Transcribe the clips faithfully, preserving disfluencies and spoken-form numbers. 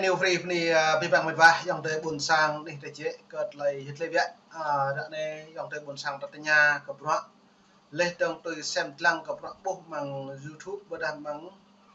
New free pni, a, pi păng mĕt wa, ayŏng adơi ƀuôn sang anih tơčĕ kơ tơlơi hơdlơi biă. A, ră anai ayŏng adơi ƀuôn sang ta tơña kơ bruă. Leh dơ̆ng tui sem dlăng kơ bruă ƀuh mơ̆ng YouTube, ƀôdah mơ̆ng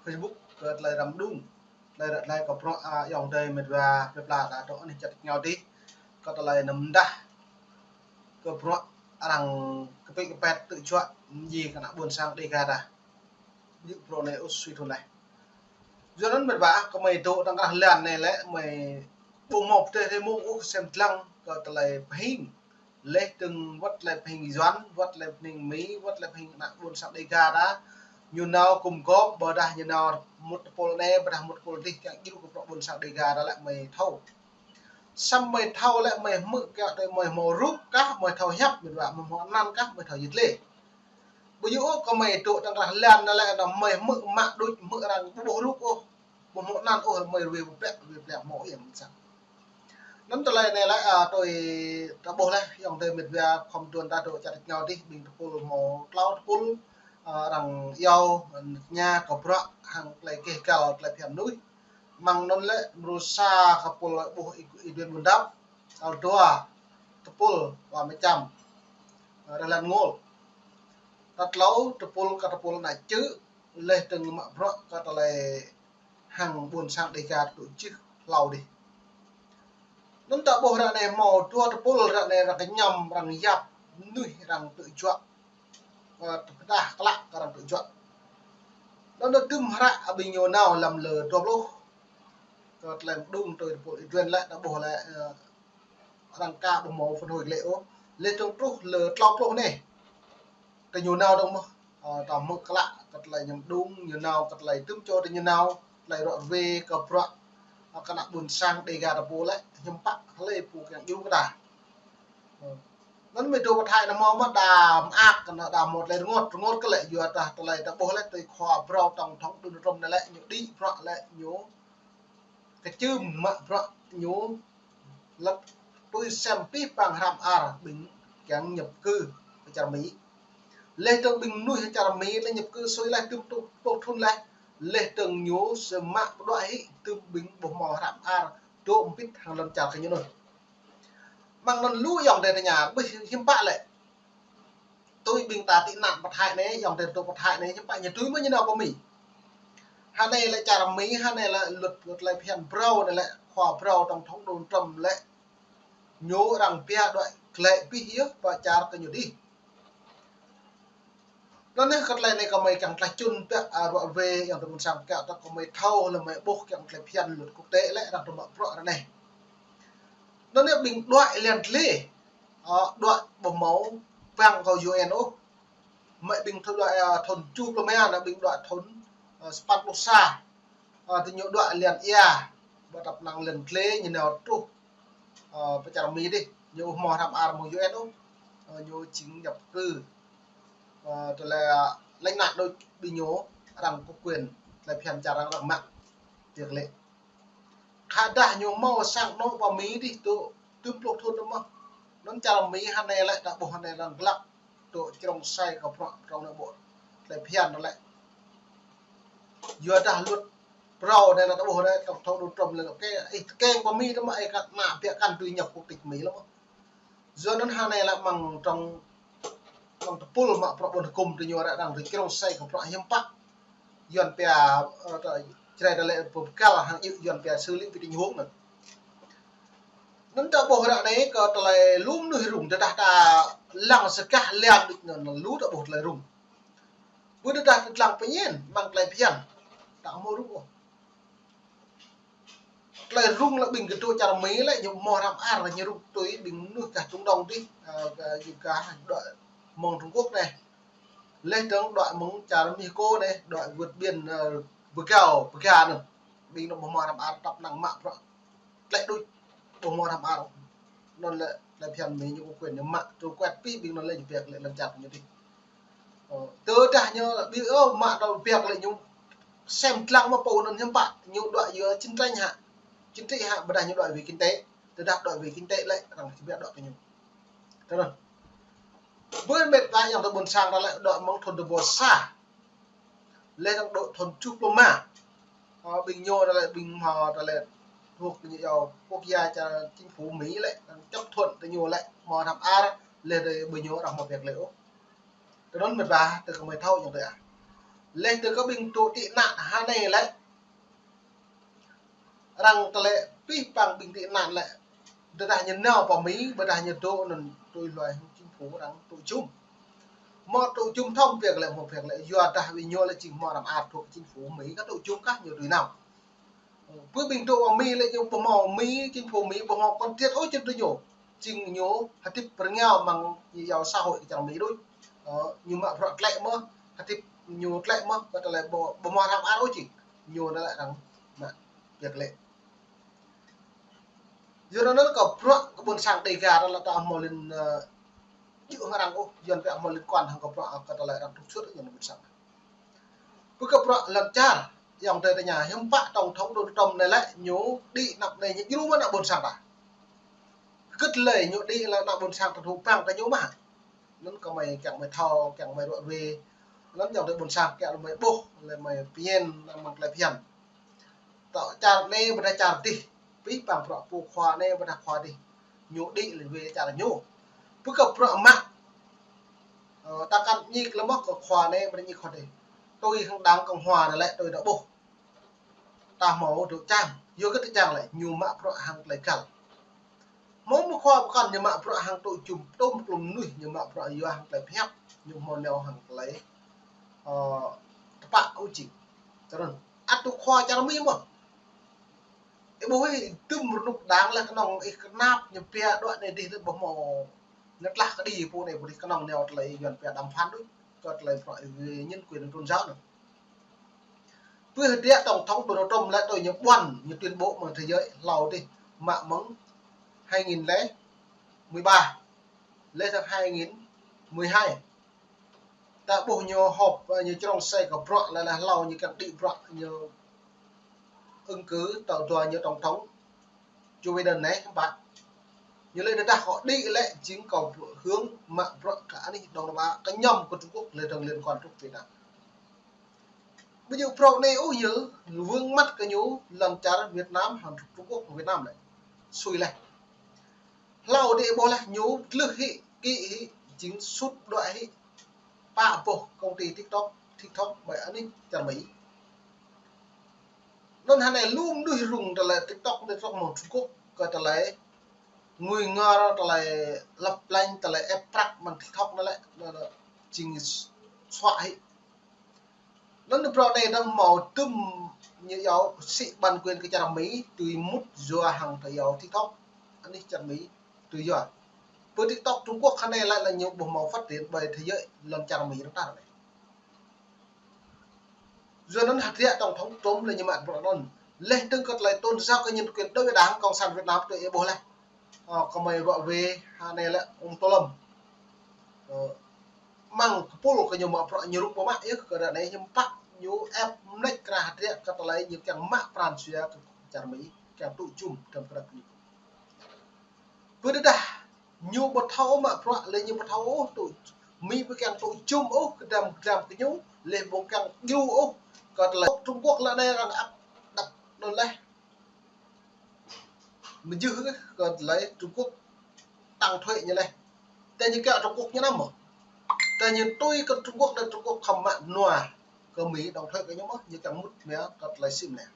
Facebook kơ tơlơi răm đung. Tơlơi ră tơlơi kơ bruă, a, ayŏng adơi mĕt wa plơi pla ta dŏ anih čar tač rơngiao adih. Kơ tơlơi anăm mơdah kơ bruă arăng kơpĭ kơpĕt tơjuă mơji kơ ană ƀuôn sang Dêga ta. Yua bruă anai ŭt sui thun leh. Yua anŭn mĕt wa, kơmơi dŏ tơ̆ng krah lăn anai lĕ, mơi ƀu hmâo pơdơi rơmung ôh sem dlăng kơ tơlơi pơhing. Leh dơ̆ng wơ̆t tơlơi pơhing Yuan, wơ̆t tơlơi pơhing Mi, wơ̆t tơlơi pơhing ană ƀuôn sang Dêga ta. Ñu nao gum gŏp, ƀôdah ñu nao mŭt tơpul anai, ƀôdah mŭt tơpul adih, kiăng djru kơ bruă ƀuôn sang Dêga ta lĕ mơi thâo. Samơ̆ mơi thâo lĕ mơi hmư̆ kiăng tui mơi hmâo rup kah, mơi thâo hiăp, mĕt wa, mơi hmâo anăn kah, mơi thâo yit lĕ. Ƀu djơ̆ ôh kơmơi dŏ tơ̆ng krah lăn anai lĕ, anăm mơi hmư̆ mă đôč, hmư̆ arăng ƀu ƀuh rup ôh. Ƀu hmâo anăn ôh, mơi ruai ƀu ƀĕ, ruai ƀu hmâo yơh mơ̆n sang. Anŭn tơlơi anai lĕ, a, tui ta ƀuh leh, ayŏng adơi mĕt wa khŏm tuan ta dŏ čar tač rơngiao adih, ƀing tơpul hmâo klâo tơpul, a, arăng iâu, a, tơña kơ bruă hăng tơlơi gêh gal tơlơi phiăn mơnuih. Mơ̆ng anŭn lĕ mrô sa kơ tơpul ƀuh Y-, Y-Duen Ƀuôn Dap, tal dua tơpul Wa Mơčăm, a, Rơlan Ngôl. Tal klâo tơpul kơ tơpul ană čư̆, leh dơ̆ng mă bruă kơ tơlơi hăng ƀuôn sang Dêga tŭ čih hlâo adih. Anŭn ta ƀuh ră anai hmâo dua tơpul ră anai arăng kơñăm, arăng yap mơnuih arăng tơjuă, a, tơdah klă kơ arăng tơjuă. Anŭn ta tŭm hră ƀing ñu nao lăm lơ dua pluh. Kơ tơlơi đung tui tơpul Y-Duen lĕ, ta ƀuh lĕ, a, arăng ka ƀu hmâo phản hồi lĕ ôh. Leh dơ̆ng truh lơ klâo pluh anai. Kơ ñu nao dơ̆ng mơ̆n, a, ta hmư̆ klă kơ tơlơi ñu đung, ñu nao kơ tơlơi tŭm čô ta ñu nao, tơlơi ruă ruai kơ bruă, a, kơ ană ƀuôn sang Dêga ta pô lĕ, hiư̆m pă hlơi pô kiăng djru kơ ta. Ơ. Anŭn mơi dŏ pơ Thái anai hmâo mơ̆ đa mơak, kơ ană đa hmâo tơlơi rơngot, rơngot kơ lĕ yua dah tơlơi ta ƀuh lĕ tui khua phrâo tổng thống Donald Trump anai lĕ, ñu đĭ bruă lĕ ñu kơčưm mă bruă ñu lăp tui sem pih păng hrăm ar ƀing kiăng nhập cư pơ čar Mi. Leh dơ̆ng ƀing mơnuih čar Mi lĕ nhập cư sui leh tŭm tŭ pluh thun leh. Leh dơ̆ng ñu sem mă pơđuaĭ hĭ tŭm ƀing ƀu hmâo hrăm ar dŏ mpit hăng lŏn čar kơ ñu anŭn. Mơ̆ng anŭn lu ayŏng adơi tơña, ƀuh hiư̆m pă lĕ. Tui ƀing ta tị nạn pơ Thái anai, ayŏng adơi dŏ pơ Thái anai, hiư̆m pă ñu tui mơ̆ ñu nao pơ Mi. Hơnai lĕ čar Mi, hơnai lĕ luật, luật lĕ phiăn phrâo anai lĕ, khua phrâo tổng thống Donald Trump lĕ. Ñu arăng pia đuaĭ glaĭ pih yơh pơ čar kơ ñu adih. Anŭn yơh kơ tơlơi anai kơmơi kiăng tlaih čun pĕ, a, ruă ruai ayŏng adơi ƀuôn sang kiăng ta kơmơi thâo lĕ mơi ƀuh kiăng tơlơi phiăn luật quốc tế lĕ arăng tơmă bruă ră anai. Anŭn yơh ƀing đuaĭ lăn tơlơi, a, đuaĭ ƀu hmâo păng kơ U N ôh. Mơi ƀing thun đuaĭ, a, thun tơjuh pluh rơma, anŭn ƀing đuaĭ thun, a, sapăn pluh sa. A, tơ ñu đuaĭ lăn ia, ƀu tăp năng lăn tơlơi ñu nao truh, a, pơ čar Mi adih, ñu ƀu hmâo hrăm ar mơ̆ng U N ôh. A, ñu jing nhập cư. A, tơlơi, a, lêng nă đôč ƀing ñu arăng có quyền, tơlơi phiăn čar arăng arăng mă. Tiak lĕ. Khă dah ñu hmâo sang anŏ pơ Mi adih dŏ tŭm pluh thun mơ̆n. Anŭn čar Mi hơnai lĕ ta ƀuh hơnai arăng glăk dŏ črông sai kơ bruă trong anai ƀu tơlơi phiăn anŭn lĕ. Yua dah luật phrâo anai lĕ ta ƀuh anai tổng thống Donald Trump lĕ kơ ih tơkeng pơ Mi tơ mă ih kăn mă biă kăn tui nhập quốc tịch Mi lăm. Yua anŭn hơnai lĕ mơ̆ng trong, mơ̆ng tơpul mă bruă ƀôn hơkŭm tơ ñu arăng tui črông sai kơ bruă hiư̆m pă. Yuan pia, ơ, tơ, Jrai ta lĕ pơkăl hăng iâu Yuan pia xử lý vì tình huống anŭn. Anŭn ta ƀuh ră anai kơ tơlơi lu mơnuih rŭng, tơdah ta lăng sơkah lăng đĭ anŭn lu ta ƀuh tơlơi rŭng. Ƀu tơdah ta lăng pơñen mơ̆ng tơlơi phiăn. Ta hmâo rŭng ôh. Tơlơi rŭng lĕ ƀing gơ̆ dŏ čar Mi lĕ ñu hmâo hrăm ar ñu rŭng tui ƀing mơnuih gah Trung Đông adih, a, gah, gah đuaĭ mơ̆ng Trung Quốc anai. Leh dơ̆ng đuaĭ mơ̆ng čar Mexico anai, đuaĭ vượt biên, a, bơgao, bơga anŭn. Ƀing anŭn ƀu hmâo hrăm ar tăp năng mă bruă. Tơlơi đôč ƀu hmâo hrăm ar. Anŭn lĕ tơlơi phiăn Mi ñu có quyền ñu mă, tui kuet pih ƀing anŭn lĕ ñu biă lĕ lăm čar ñu adih. Ơ, tơdah ñu ƀu ôh mă tơlơi biă lĕ ñu sem dlăng mă pô anŭn hiư̆m pă, ñu đuaĭ yua chiến tranh hă. Chính trị hă, ƀôdah ñu đuaĭ vì kinh tế. Tơdah đuaĭ vì kinh tế lĕ arăng či biă đuaĭ kơ ñu. Tơdah. Ƀơi mĕt wa ayŏng adơi ƀuôn sang ta lĕ đuaĭ mơ̆ng thun dua ƀuh sa. Leh dơ̆ng dŏ thun tơjuh pluh rơma. Ơ, ƀing ñu ta lĕ ƀing hmâo ta lĕ thuộc ñu yua quốc gia čar chính phủ Mỹ lĕ, chấp thuận tơ ñu lĕ, hmâo hrăm ar, leh tơ ƀu ñu arăng hmâo pĕk lĕ ôh. Tơ anŭn mĕt wa, tơ kơ mơi thâo ñu tơ ah. Leh tơ kơ ƀing tŭ tị nạn hơnai lĕ, arăng tơlơi pih pang ƀing tị nạn lĕ, tơdah ñu nao pơ Mỹ, ƀôdah ñu dŏ anŭn tui hluai hăng chính phủ arăng tŭ jum. Hmâo tŭ jum thâo pĕk lĕ, hmâo pĕk lĕ, yua dah ƀing ñu lĕ jing hmâo hrăm ar thuộc chính phủ Mỹ, kơ tŭ jum kah ñu tui nao. Pơ ƀing tŭ pơ Mỹ lĕ ñu ƀu hmâo Mỹ, chính phủ Mỹ ƀu hmâo cần thiết ôh jing tơ ñu. Jing ñu hơdip rơngiao mơ̆ng ñu yua xã hội kơ čar Mỹ đôč. Ơ, ñu mă bruă tlĕ mơ̆, hơdip ñu tlĕ mơ̆, kơ tơlơi ƀu, ƀu hmâo hrăm ar ôh jing. Ñu anŭn lĕ arăng mă pĕk lĕ. Yua anŭn kơ bruă kơ ƀôn sang Dega anŭn lĕ ta hmâo lin, ơ, jing arăng ôh, yua pĕ hmâo liên quan hăng kơ bruă kơ tơlơi arăng trục xuất ñu ƀôn sang. Pơ kơ bruă lŏn čar, yua tơ tơña hiư̆m pă tổng thống Donald Trump anai lĕ ñu đĭ anăp anai ñu djru mơ̆n ană ƀôn sang ta. Kơ tơlơi ñu đĭ lĕ ană ƀôn sang ta tŭ pang tơ ñu mơ̆. Anŭn kơ mơi kiăng mơi thâo, kiăng mơi ruă ruê. Anŭn yua tơ ƀôn sang kiăng mơi ƀuh, lĕ mơi phiăn, anăm mơ̆ng tơlơi phiăn. Tơ čar anai ƀôdah čar dih, pih pang bruă pô khua anai ƀôdah khua dih. Ñu đĭ lĕ wĕ čar ñu. Pơ kơ bruă mă. Ơ, ta kăn ñik lĕ mơ̆ kơ khua anai ƀôdah ñik khua dih. Tui hăng đảng Cộng hòa anai lĕ tui đa ƀuh. Ta hmâo tŭ čang, yua kơ tŭ čang lĕ, ñu mă bruă hăng tơlơi găl. Hmâo mơ̆ khua pơkŏn ñu mă bruă hăng tŭ jum, tŭm klum mơnuih ñu mă bruă yua hăng tơlơi pơhiăp, ñu hmâo nao hăng tơlơi, ơ, tơpă ôh jing. Tơ anŭn, ăt tŭ khua čar Mi mơ̆. Ih ƀuh ih tŭm rơnŭk đảng lĕ kơnơ̆ng ih kơnap ñu pia đuaĭ anai dih tơ ƀu hmâo ñu tlah kơđi pô anai pô dih kơnơ̆ng nao tơlơi Yuan pia đàm phán đôč. Kơ tơlơi bruă ih wĕ nhân quyền tôn giáo anŭn. Pơ hơdră tổng thống Donald Trump lĕ tui ñu ƀuăn, ñu tuyên bố mơ̆ng thế giới hlâo dih, mă mơ̆ng hai nghìn lẻ mười ba, lĕ sang hai nghìn mười hai. Ta ƀuh ñu họp, ơ, ñu črông sai kơ bruă lĕ lĕ hlâo ñu kiăng đĭ bruă ñu ứng cử tơ dua ñu tổng thống Joe Biden anai hơ̆m pă. Ñu lĕ tơdah kơ đĭ lĕ jing kơ hướng mă bruă kơ anih Đông Nam Á, kơ ñăm kơ Trung Quốc lĕ dơ̆ng liên quan truh Việt Nam. Ƀu djơ̆ phrâo anai ôh yơh, vướng mắc kơ ñu lŏn čar Việt Nam hăng Trung Quốc Việt Nam lĕ. Sui lĕ. Hlâo dih ƀuh lĕ ñu tlưh hĭ, kĭ hĭ, jing sut đuaĭ hĭ. Pă boh công ty TikTok, TikTok ƀơi anih čar Mi. Anŭn hơnai lu mơnuih rŭng tơlơi TikTok, TikTok mơ̆ng Trung Quốc kơ tơlơi ngui ngor, tơlơi lăp lañ, tơlơi ĕp prăk mơ̆ng TikTok anŭn lĕ, anŭn lĕ jing suă hĭ. Anŭn bruă anai dơ̆ng hmâo tŭm ñu yua sĭ bản quyền kơ čar Mi tui mŭt yua hăng tơ yua TikTok. Anih čar Mi tui yua. Pơ TikTok Trung Quốc hơnai lĕ lĕ ñu ƀu hmâo phát triển ƀơi thế giới lŏn čar Mi rơta anai. Yua anŭn hơdră tổng thống Trump lĕ ñu mă bruă anŭn. Leh dơ̆ng kơ tơlơi tôn giáo kơ nhân quyền đối với Đảng Cộng sản Việt Nam tui ih ƀuh lĕ. Ơ, kơ mơi ruă wĕ hơnai lĕ ông Tô Lâm. Ơ, mơ̆ng kơpul kơ ñu mă bruă ñu rŭng pơmă yơh kơ ră anai hiư̆m pă ñu ĕp mơneč kra hơdră kơ tơlơi ñu kiăng mă pran jua kơ čar Mi kiăng tŭ jum dram kơdrăp ñu. Pơ tơdah ñu ƀu thâo mă bruă lĕ ñu ƀu thâo ôh tŭ Mi ƀu kiăng tŭ jum ôh kơdrăm kơdrăm kơ ñu lĕ ƀu kiăng djru ôh kơ tơlơi Trung Quốc lĕ anai arăng ăp đăp đôl leh. Mơjưh kơ tơlơi Trung Quốc tăng thuế ñu leh. Tơ ñu kiăng Trung Quốc ñu năm mơ̆. Tơ ñu tui kơ Trung Quốc, tơ Trung Quốc khŏm mă nua kơ Mi đóng thuế kơ ñu mơ̆, ñu kiăng mŭt mia kơ tơlơi sim neh.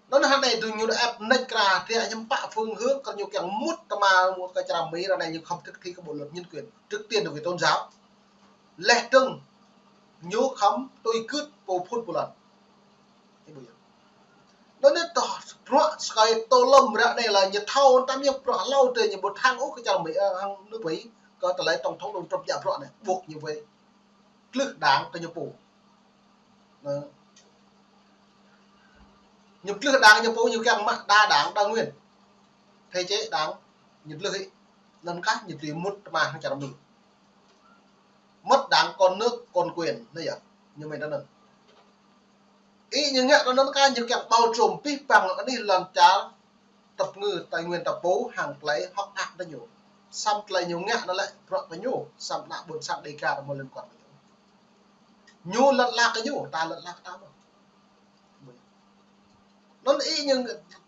Anŭn hơnai tui ñu ĕp mơneč kra, tơlơi hiư̆m pă phương hướng kơ ñu kiăng mŭt tơma mŭt kơ čar Mi ră anai ñu khŏm thực thi kơ bộ luật nhân quyền, trước tiên là về tôn giáo. Leh dơ̆ng ñu khŏm tui gưt pô phŭn pô lăn. Ih ƀuh yơh. Anŭn tơl bruă sơkai Tô Lâm ră anai lĕ ñu thâo tam yơh bruă hlâo tơ ñu ƀu thăng ôh kơ čar Mi, ơ, hăng nước Mi, kơ tơlơi tổng thống Donald Trump djă bruă anai, buộc ñu phải tlưh đảng kơ ñu pô. Anŭn. Ñu tlưh đảng ñu pô ñu kiăng mă đa đảng đa nguyên. Thể chế đảng ñu tlưh hĭ. Anŭn kah ñu tui mŭt tơma hăng čar Mi. Mất đảng con nước con quyền, anai yơh. Ñu mĭn tui anŭn. Ih ñu ngă tui anŭn kah ñu kiăng bao trùm pih pang anih lŏn čar tơpơngư Tây Nguyên ta pô hăng tơlơi hơ̆k ăk tơ ñu. Samơ̆ tơlơi ñu ngă anŭn lĕ bruă kơ ñu, samơ̆ ană ƀôn sang Dega ta ƀu liên quan kơ ñu. Ñu lăt lă kơ ñu, ta lăt lă kơ ta mơ̆. Anŭn ih ñu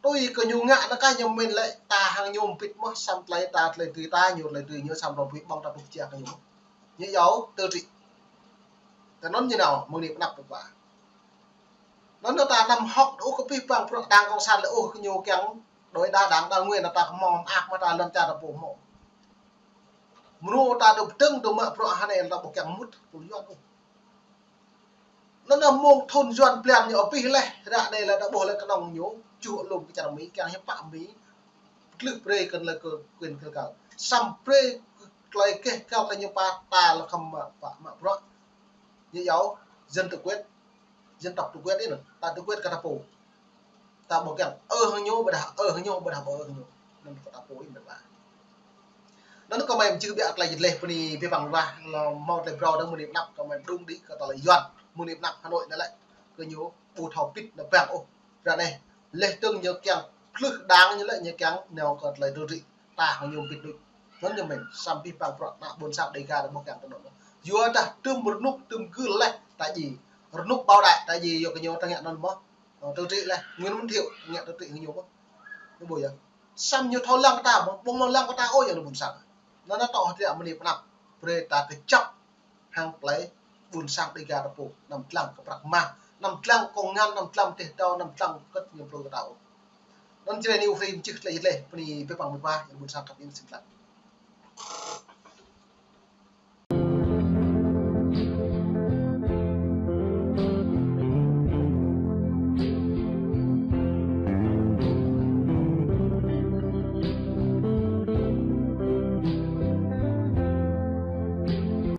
tui kơ ñu ngă anŭn kah ñu mĭn lĕ ta hăng ñu ƀĭt mơ̆n, samơ̆ tơlơi ta, tơlơi tui ta, ñu tơlơi tui ñu, samơ̆ rơbui ƀơ̆ng ta ƀu pơčia kơ ñu. Ñu yua tơdri. Tơ anŭn ñu nao, mơ̆ng anai pơanăp pơpă. Anŭn ta năm hŏk ôh kơ pih păng prŏ đảng cộng sản lĕ ôh kơ ñu kiăng đuaĭ đa đảng đa nguyên ta kơ mơ̆ng mơak mơ̆ ta lŏn čar ta pô mơ̆. Mơnŭ ta dŏ pơdơ̆ng dŏ mă prŏ hơnai ta ƀu kiăng mŭt pul Yuan ôh. Anŭn mơ̆ng thun Yuan blan ñu pih leh, ră anai lĕ ta ƀuh lĕ kơnơ̆ng ñu, čuh lŏm kơ čar Mi, kiăng hiăp pă Mi, pơtlưh brơi kơ lĕ kơ quyền kơ kơ. Samơ̆ brơi tơlơi keh kơ kơ ñu pă ta lĕ khŏm mă, pă mă prŏ. Ñu yua dân tự quyết, dân tộc tự quyết ih anŭn, ta tự quyết kơ ta pô. Ta ƀu kiăng ơ hăng ñu, ƀôdah ơ hăng ñu, ƀôdah ƀu ơ hăng ñu. Anŭn kơ ta pô ih mĭn ba. Anŭn kơ mơi mơčih biă tơlơi jơleh pơ anai pih păng rah, lơ hmâo tơlơi phrâo dơ̆ng mơ̆ng anai pơanăp kơ mơi đung đĭ kơ tơlơi Yuan mơ̆ng anai pơanăp Hà Nội anai lĕ. Kơ ñu ƀu thâo pĭt anŭn păng ôh. Ră anai, leh tơ̆ng ñu kiăng pơtlưh đảng ñu lĕ ñu kiăng nao kơ tơlơi tơdri. Ta hăng ñu ƀĭt đôč. Anŭn ñu mĭn, samơ̆ pih păng prŏ ană ƀôn sang Dêga ta ƀu kiăng tơ anŭn. Yua dah tơm rơnŭk tơm gưl leh ta ji. Rơnŭk bao đại ta ji yua kơ ñu ta ngă anŭn mơ̆n. Ơ, tơdri leh, Nguyễn Văn Thiệu ngă tơdri hăng ñu mơ̆n. Ñu ƀu yua. Samơ̆ ñu thâo lăng kơ ta mơ̆n, ƀu mơ̆n lăng kơ ta ôh yua anŭn ƀôn sang. Anŭn ta tŏ hơdră mơ̆ng anai pơanăp, brơi ta kơčăp hăng tơlơi ƀôn sang Dêga ta pô, năm lăng kơ prăk mah, năm lăng kông ngăn, năm lăng teh tâo, năm lăng kơt ñu plư kơ ta ôh. Anŭn Jrai New Free mơčih tơlơi jơleh pơ anai pih păng mơ̆ng ba, yua ƀôn sang khăp ing sĭt lăng.